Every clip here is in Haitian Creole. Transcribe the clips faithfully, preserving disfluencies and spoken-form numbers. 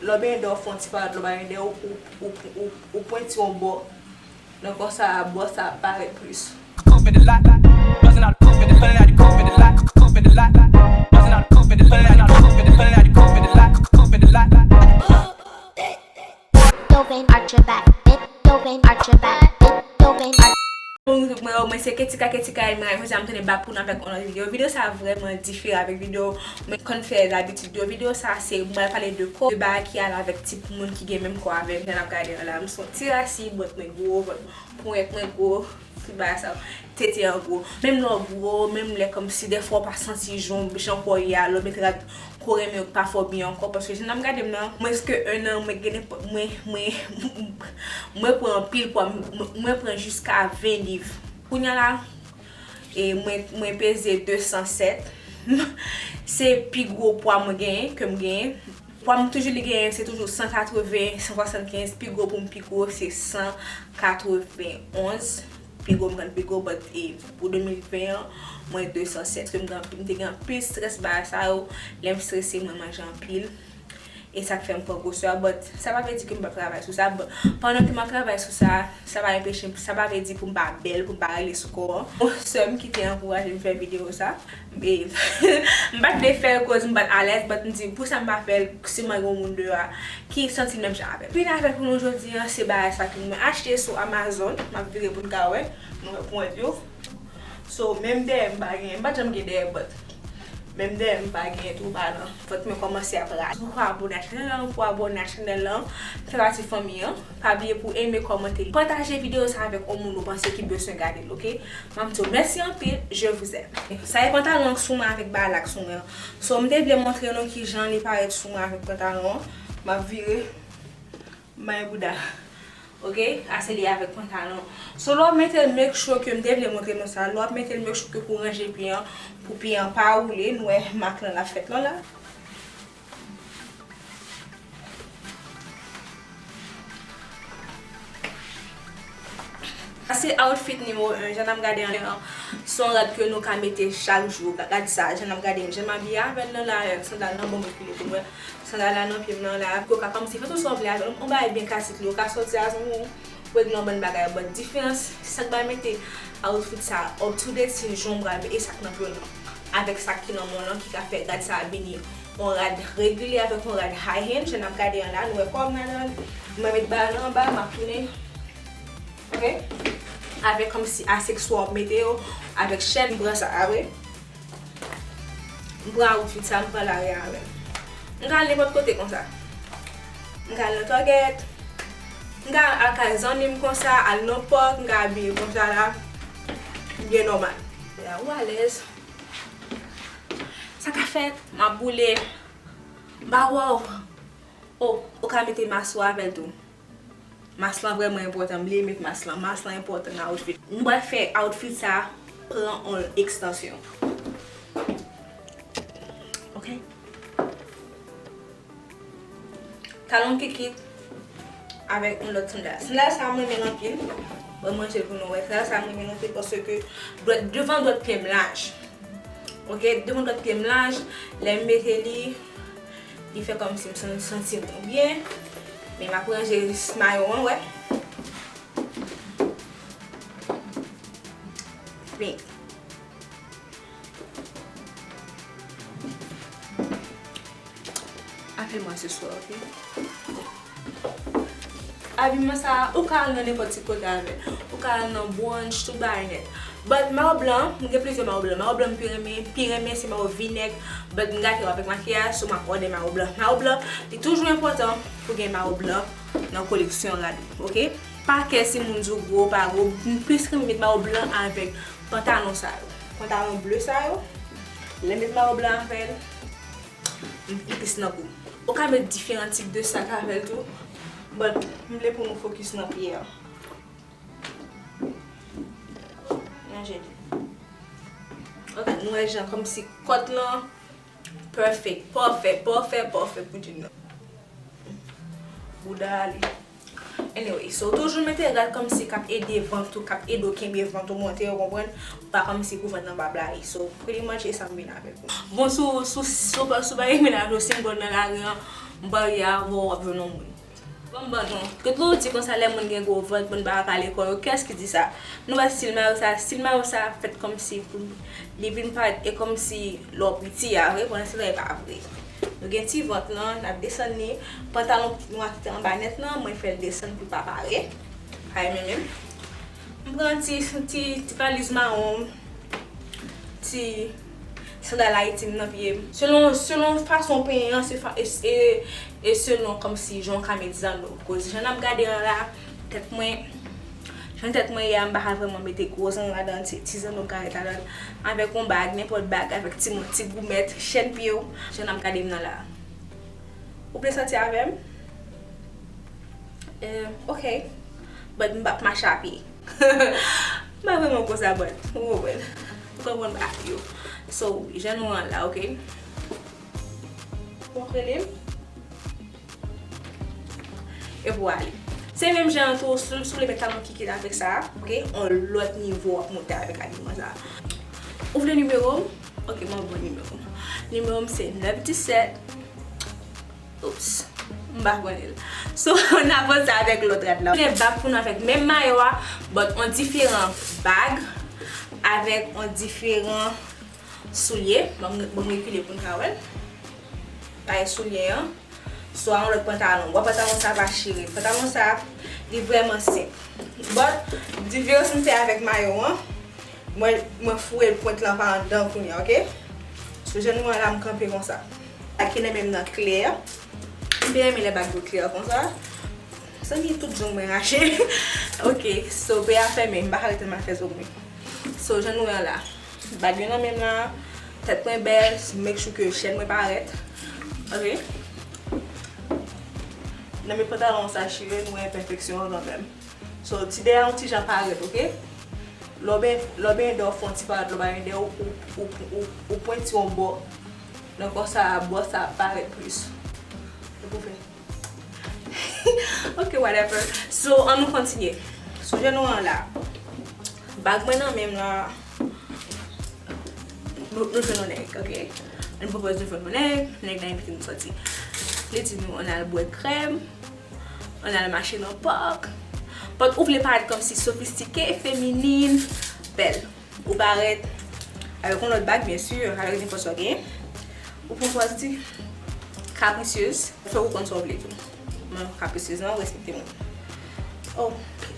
Lè w benyen dèyè w fè yon ti parèt, lè w pa benyen dèyè w, ou, ou, ou, ou pwenti yon bò. Nan konsa, bò sa ap parèt plis. Bonjou tout moun, mwen se Ketika, Ketika Emerald. Jodi a m tounen back pou nou avèk yon lòt videyo. Videyo sa vrèman diferan avèk videyo mwen konn fè dabitid yo. Videyo sa se mwen pral pale de kò, de bagay ki ale avèk tip moun ki gen menm kò avè m. Jan n ap gade an la, m se yon ti rasi, vant mwen gwo, vant ponyèt mwen gwo, tout bagay sa yo, tete an gwo. Menm lè w gwo, menm lè kòmsi dèfwa w pa santi jan, jan kò w ye a, lè w mete rad kò w renmen yo k pa fè w byen ankò, paske jan n ap gade m nan, mwens ke en an, mwen gen nenpò-, mwen, mwen, mwen pran anpil pwa, mwen, mwen pran jiska ven liv. Kounye a la, e mwen, mwen peze de san sèt. Se pi gwo pwa mwen genyen, ke m genyen. Pwa m toujou li genyen, se toujou san katreven, san swasannkenz, pi gwo pou m pi gwo, se san katrevenonz. Pi gwo m konn pi gwo, but, e, pou de mil ven an, mwen de san sèt. Paske m gen anpi-, m te gen anpil strès bagay sa yo. Lè m strese, mwen manje anpil. E sa k fè m pran gwosè a, but sa pa vle di ke m p ap travay sou sa. But pandan ke m ap travay sou sa, sa pa anpeche m, sa pa vle di pou m pa bèl, pou m pa rele sou kò an. Yon sè m ki te ankouraje m fè videyo sa. E, m pa t vle fè l koz m pa t alèz, but m di, pou sa m pa fè l, siman gen yon moun deyò a ki santi l menm jan avè m. Vin avèk nou jodi a, se bagay sa ke mwen achte sou Amazon, m ap vire pou n ka wè, nou wè ponyèt yo. So, menm dèyè m pa genyen, m pa t janm gen dèyè, but menm dèyè m pa genyen tou, pa nan. Vant mwen kòmanse ap rale. Ou ka abòne a chanèl lan, ou ka abòne a chanèl lan, fè pati fanmi an. Pa bliye pou eme, kòmante, pataje videyo sa avèk yon moun ou panse ki bezwen gade l, oke? M ap di w mèsi anpil, je vous aime. Sa e pantalon an k sou mwen avèk bagay la k sou mwen an. So, m te vle montre nou kijan li parèt sou mwen avèk pantalon an. M ap vire. M bay bouda. Oke? A se li avèk pantalon. So, lè w ap mete l, make sure ke m te vle montre nou sa. Lè w ap mete l, make sure ke pou ranje pye an, pou pye an pa woule. Nou wè mak lan l ap fèt lan la. Sa se outfit nimewo en, jan n ap gade an, se yon rad ke nou ka mete chak jou. Gad sa, jan n ap gade m, jan m abiye avè l lan la, avèk sandal lan, bon, m rekile pou m wè. Sandal la nan pye m nan la, ou ka kòmanse fè tout sa w vle avè l. Yon bagay byen klasik, li, ou ka sòti a zanmi w, regle yon bann bagay, but diferans, sa k bay mete outfit sa up to date, se jan w pral mete sa k nan pye w lan. Avèk sa ki nan men w lan, ki ka fè rad sa vini yon rad regilye avèk yon rad high heel, jan n ap gade an la, nou wè kò m nan, mwen met bagay lan anba, m ap tounen, oke? Avèk kòmsi asekswa w ap mete yo, avèk chèn, m pran sa, a vre. M pran outfit sa, m pran lari a avè m. M ka al nenpòt kote konsa. M ka al nan Target. M ka al kay zanmi m konsa, al nan park, m ka abiye konsa la. Byen nòmal. La, ou alèz. Sa ka fèt, m ap boule. M pa wè w. O, ou ka mete mas ou avè l tou. Mas lan vrèman enpòtan, m bliye met mas lan. Mas lan enpòtan nan outfit. Nou pral fè outfit sa pran yon ekstansyon. Oke? Talon kikit avèk yon lòt sandal. Sandal sa mwen renmen l anpil. Mwen manje l pou nou wè. Sandal sa mwen renmen l anpil paske dwèt, devan dwèt pye m laj. Oke, devan dwèt pye m laj, lè m mete li, li fè kòmsi m san-, santi m byen. Men m ap ranje mayo an, wè. Men. Apèl mwen se swa, oke? Abiman sa, ou ka al nan nenpòt ti kote avè l. Ou ka al nan brunch, tout bagay nèt. But mayo blan, m gen plizyè mayo blan. Mayo blan m pi renmen, pi renmen se mayo vinèg. But m gate yo avèk makiyaj, so m ap òdè mayo blan. Mayo blan, li toujou enpòtan pou gen mayo blan nan koleksyon rad ou, oke? Pa kè si moun di w gwo, pa gwo. M plis renmen met mayo blan avèk pantalon sa yo. Pantalon ble sa yo. Lè m met mayo blan avè l, m plis nan gou. Ou ka met diferan tip de sak avè l tou. But, m vle pou nou fokis nan pye a. Manje li. Ok, nou wè jan kòmsi kòt lan pèfèk, pafè, pafè, pafè pou djin nan. Bouda a li. Anyway, so toujou mete rad kòmsi k ap ede vant ou, k ap ede w kenbe vant ou monte, ou konprann? Pa kòmsi pou vant lan pa blayi. So, pretty much, e sa m vin avèk ou. Bon, si w, si w, si w pa, si w pa gen mennaj ou, si m konn nan lari an, M parye avè w, w ap jwenn yon moun. Bon, bon, non. Ke tou di konsa lè moun gen gwo vant, moun pa ka kale kò yo. Kiyès ki di sa? Nou wè stil mayo sa, stil mayo sa fèt kòmsi pou li vin parèt e kòmsi lè w piti a vre, pandan se tan e pa vre. Nou gen ti vant lan, n ap desann li. Pantalon nwa ki te anba nèt lan, mwen fè l desann pou l pa pare. Pa renmen menm. M pran ti, ti, ti valiz mawon, ti sandal Ayiti m nan pye m. Selon, selon fason penyen an, se fa-, e, e, e selon kòmsi jan w ka met zanno. Koz jan n ap gade an la, tèt mwen, jan tèt mwen ye a, m pa ka vrèman mete gwo zanno ladan, ti, ti zanno m ka met ladan. Avèk yon bag, nenpòt bag, avèk ti mont, ti goumèt, chèn pye w, jan n ap gade m nan la. Ou vle sòti avè m? Eh, ok. But m p ap mache a pye. M pa vrèman konsa, but ou konprann. Ou konprann bagay yo. So, jan nou an la, ok? Ou konprann li? Epi w ale. Se menm jan an tou, si, si w vle met talon kikit avèk sa, ok? On lòt nivo w ap monte avèk abiman sa. Ou vle nimewo m? Ok, mwen ban w nimewo m. Nimewo m se nèf disèt. Oops. M pa konnen l. So, n avanse avèk lòt rad la. Tounen bag pou nou avèk menm mayo a, but on diferan bag, avèk on diferan soulye. Ban m, ban m rekile pou n ka wè l. Bay soulye an. So, a yon lòt pantalon. Bon, pantalon sa pa chire. Pantalon sa, li vrèman senp. But, diferans m fè avèk mayo an, mwen, mwen foure l pwent lan pa anndan kounye a, ok? So, jan nou wè la, m kanpe konsa. Sa ki nan men m nan klè. M byen renmen lè bag yo klè konsa. Zanmi, tout zong mwen rache. Ok, so, pye a fèmen, m pa ka rete m ap fè zong mwen. So, jan nou wè la, bag yo nan men m la, tèt mwen bèl, make sure ke chèn mwen parèt. Ok? Nan men pantalon sa, chire nou wè enpèfeksyon an kanmenm. So, ti dèyè yon ti jan parèt, ok? Lè w ben, lè w ben dèyè w fè yon ti parèt, lè w pa ben dèyè w, ou, ou, ou, ou pwenti yon bò. Nan konsa, bò sa ap parèt plis. Ou pou fè. Ok, whatever. So, an nou kontinye. So, jan nou an la. Bag mwen nan men m la. Nou, nou jwenn yon nèg, ok? Nou pwopoze nou jwenn yon nèg, nèg la envite nou sòti. Li di nou, ann al bwè krèm, ann al mache nan pak. But ou vle parèt kòmsi sofistike, feminin, bèl. Ou parèt avèk yon lòt bag, byen si, avèk nenpòt sa w genyen. Ou pran pòz di capricieuse, fè ou konn sa w vle tou. Mwen capricieuse lan, ou respekte mwen. Oh,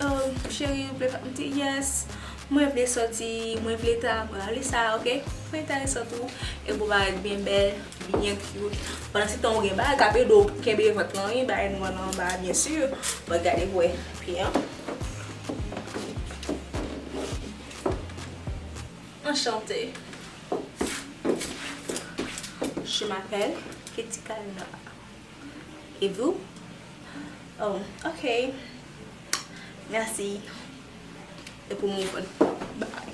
oh, cheri, ou vle pa, m di, yes. Mwen vle sòti, mwen vle ta, mwen vle sa, ok? Mwen enteresan tou. Epi ou parèt byen bèl, byen cute. Pandan se tan ou gen bagay k ap ede w kenbe vant lan, wi, bagay nwa lan anba, byen si. Mwen gade pou wè pye an. Enchante. Je m'appelle Katie Kalina. Et vous? Oh, ok. Merci. E pou move on. Bye.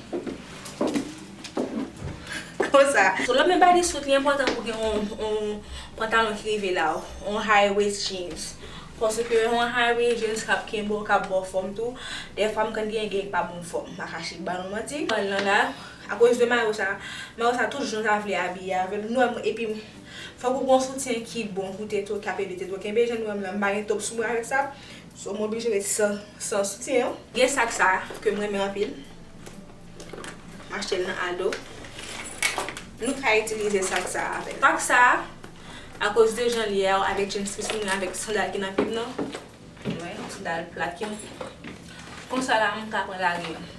Konsa. So, lè w met bodysuit, li enpòtan pou gen yon, yon pantalon ki rive la, yon high waist jeans. Paske yon high waist jeans k ap kenbe w, k ap ba w fòm tou. Dèfwa m konn gen, gen pa bon fòm. M pa kache ba nou manti. Mwen lan la, akoz de mayo sa, mayo sa tout jan ta vle abiye avè l. Nou wè m, epi fòk ou gen yon soutyen ki bon pou tete w, k ap ede tete w kenbe. Jan nou wè m lan, m pa gen top sou mwen avèk sa. So, m oblije ret san, san soutyen an. Gen sak sa ke m renmen anpil. M achte l nan Aldo. Nou ka itilize sak sa avèk. Sak sa, akoz de jan l ye a, avèk jeans plis mwen avèk sandal ki nan pye m nan. Wi, sandal plat ki konsa la, m ka pran lari an.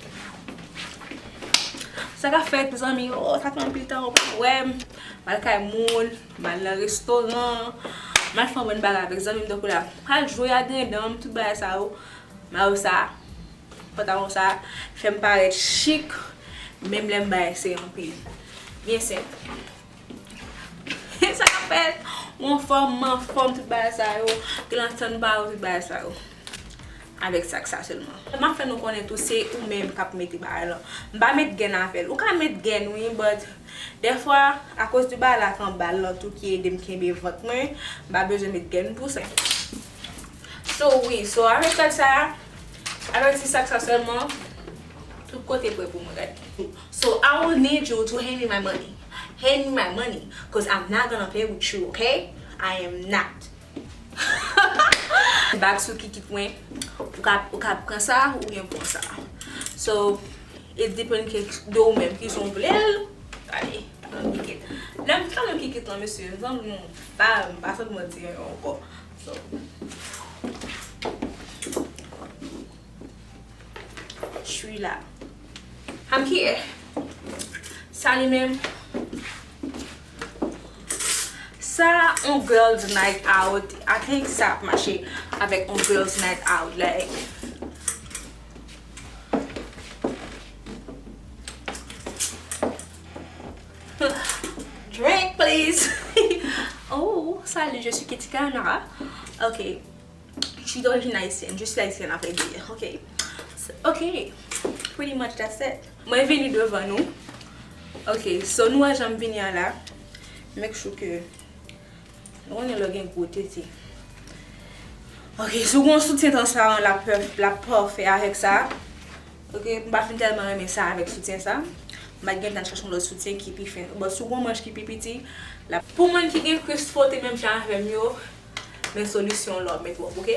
Sa k ap fèt, mezanmi? Oh, sa fè anpil tan ou pa wè m. M al kay moun, m al nan restoran, m al fè yon bann bagay avèk zanmi m tankou la. M al jwe a dendon, tout bagay sa yo. Mayo sa, pantalon sa, fè m parèt chik, menm lè m bay se anpil. Byen senp. Sa k ap fèt? Ou anfòm, m anfòm, tout bagay sa yo. Gen lansann ba yo, tout bagay sa yo. Avèk sak sa sèlman. M ap fè nou konnen tou, se ou menm k ap mete bagay lan. M pa met gèn avè l. Ou ka met gèn, wi, but dèfwa, akoz de bagay la k anba l lan tou ki ede m kenbe vant mwen, m pa bezwen met gèn pou sa. So, wi, so, avèk kòd sa, avèk ti sak sa sèlman, tout kote prè pou mwen, gade. So, I will need you to hand me my money. Hand me my money, 'cause I'm not gonna play with you, okay? I am not. Bag sou kikit mwen, ou ka, ou ka pran sa oubyen pran sa. So, it depend ke, de ou menm, ki jan w vle l. Gade, talon kikit. Lè m talon kikit lan, mesye, m sanble yon fanm, m pa sanble yon ti jan ankò. So, je suis là. I'm here. Sa li menm. Sa, on girls night out. I think sa ap mache avèk on girls night out. Like, drink, please. Oh, salut, je suis Kitty Kana. Ok. Je suis d'origine haïtienne. Je suis haïtienne, à vrai dire. Ok. Ok. Pretty much that's it. Mwen vini devan nou. Ok. So, nou wè jan m vini an la. Make sure ke nou konnen lè gen gwo tete. Ok. Si w gen yon soutyen transparan, l ap pè-, l ap pafè avèk sa. Ok. M pa fin tèlman renmen sa avèk soutyen sa. M pa t gentan chache yon lòt soutyen ki pi fen. Bon, si w gen yon manch ki pi piti, l ap. Pou moun ki gen kwis fwote menm jan avè m yo, Men solisyon lè w met wòb, ok?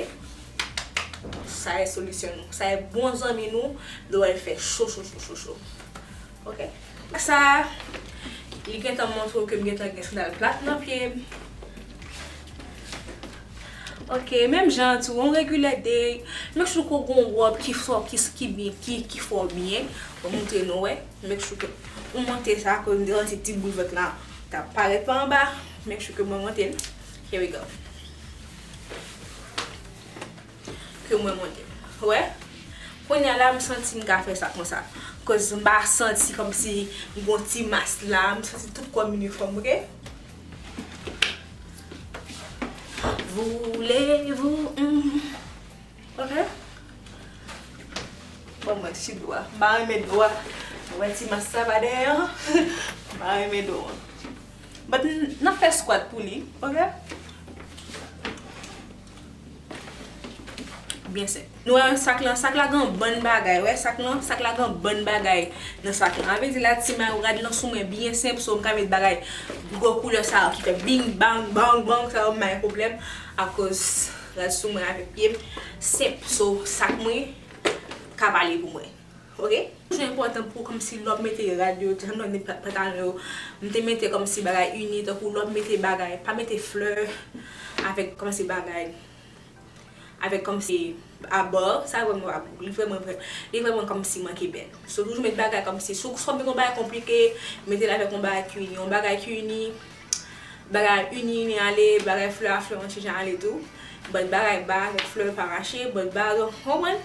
Sa e solisyon nou. Sa e bon zanmi nou lè w al fè cho, cho, cho, cho, cho. Ok? Sa, li gentan montre w ke m gentan gen sandal plat nan pye m. Ok, menm jan tou, on regular day, make sure ke w gen yon wòb ki fè w, ki, ki byen, ki, ki fè w byen. Mwen montre nou, wè. Make sure ke ou monte sa, ke m te santi ti boul vant la t ap parèt pa anba. Make sure ke mwen monte l. Here we go. Ke mwen monte. Wè? Kounye a la, m santi m ka fè sa konsa. Cause m pa santi kòmsi m gon ti mas la. M santi tout kò m inifòm, ok? Voulez-vous, mm. Ok? Bon, mwen, si dwa. M pa renmen do a. Wè ti mas sa pa dèyè an. M pa renmen do an. But n, n ap fè squat pou li, ok? Byen senp. Nou wè sak lan, sak la gen bann bagay, wè sak lan, sak la gen bann bagay nan sak lan. Sa vle di la ti may ou rad lan sou mwen byen senp, so m ka met bagay gwo koulè sa yo ki fè bing, bang, bang, bang, sa yo m pa gen pwoblèm, akoz rad sou mwen avèk pye m senp, so sak mwen ka pale pou mwen. Ok? Toujou enpòtan pou kòmsi lè w ap mete rad yo, jan nou wè m te pa-, pantalon yo, m te mete kòmsi bagay ini, tankou lè w ap mete bagay, pa mete flè avèk kòmsi bagay, avèk kòmsi abò, sa vrèman pa bon. Li vrèman, vrè-, li vrèman kòmsi manke bèl. So, toujou met bagay kòmsi, si w, si w ap mete yon bagay konplike, mete l avèk yon bagay ki ini, yon bagay ki ini, bagay ini, ini ale, bagay flè a, flè yon ti jan ale tou. But bagay ba avèk flè pa mache, but ba, w konprann?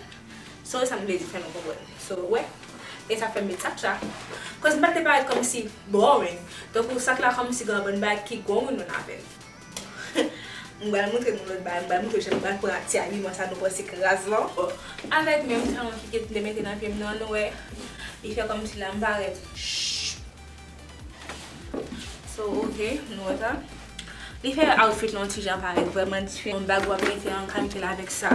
So, e sa m vle di, fè nou konprann. So, wè. E sa fè m met sak sa. Cause m pa te parèt kòmsi boring. Tankou sak la kòmsi gen yon bann bagay ki going on avè l. M pral montre nou lòt bagay, m pral montre jan m pral pran ti abiman sa nou panse k raz lan. Bon, avèk menm talon kikit m te mete nan pye m nan, nou wè, li fè kòmsi la m parèt. So, ok, nou wè sa. Li fè outfit lan yon ti jan parèt vrèman diferan. Yon bag w ap mete an, ka mete l avèk sa.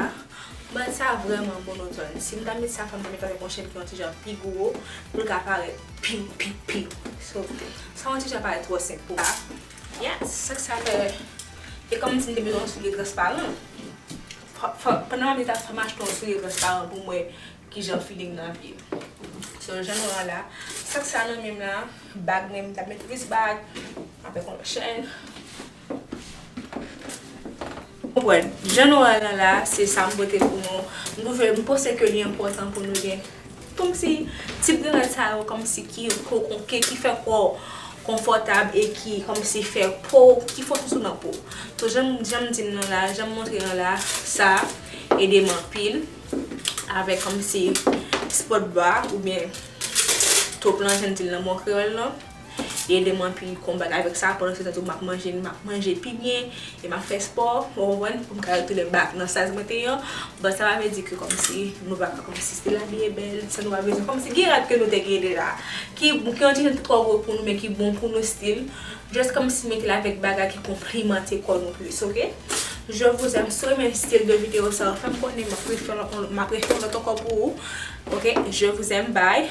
But sa vrèman monotòn. Si m ta met sa, fò m ta met avèk yon chèn ki yon ti jan pi gwo, pou l ka parèt pi, pi, pi. So, sa yon ti jan parèt twò senp pou sa. Yes, sa k sa fè. E kòmsi m te bezwen yon soulye transparan. Fò, fò, pandan m ap di sa, fò m achte yon soulye transparan pou m wè kijan feeling nan ap ye. So, jan nou wè la, sak sa nan men m la, bag mwen, m t ap met plis bag, avèk yon lòt chèn. Konprann, jan nou wè la la, se sa m pote pou nou. M twouve, m panse ke li enpòtan pou nou gen, kòmsi, tip de rad sa yo, kòmsi ki, ki, ki fè kò w konfòtab e ki kòmsi fè po, ki fòs sou nan po. So, jan, jan m di n nan la, jan m montre n la, sa ede m anpil avèk kòmsi sport bra oubyen twò planten di l nan bon kreyòl lan. Li ede m anpil konbat avèk sa, pandan se tan tou m ap manje, m ap manje pi byen, e m ap fè spò, ou konprann, pou m ka retounen back nan size mwen te ye an. But sa pa vle di ke kòmsi nou pa ka kòmsi still abiye bèl, sa nou pa bezwen kòmsi gen rad ke nou te gen deja. Ki, ki yon ti jan twò gwo pou nou, men ki bon pou nou still. Just kòmsi mete l avèk bagay ki konplimante kò nou plis, ok? Je vous aime. Si w renmen stil de videyo sa yo, fè m konnen, m ap refè, m ap refè yon lòt ankò pou ou. Ok, je vous aime, bye.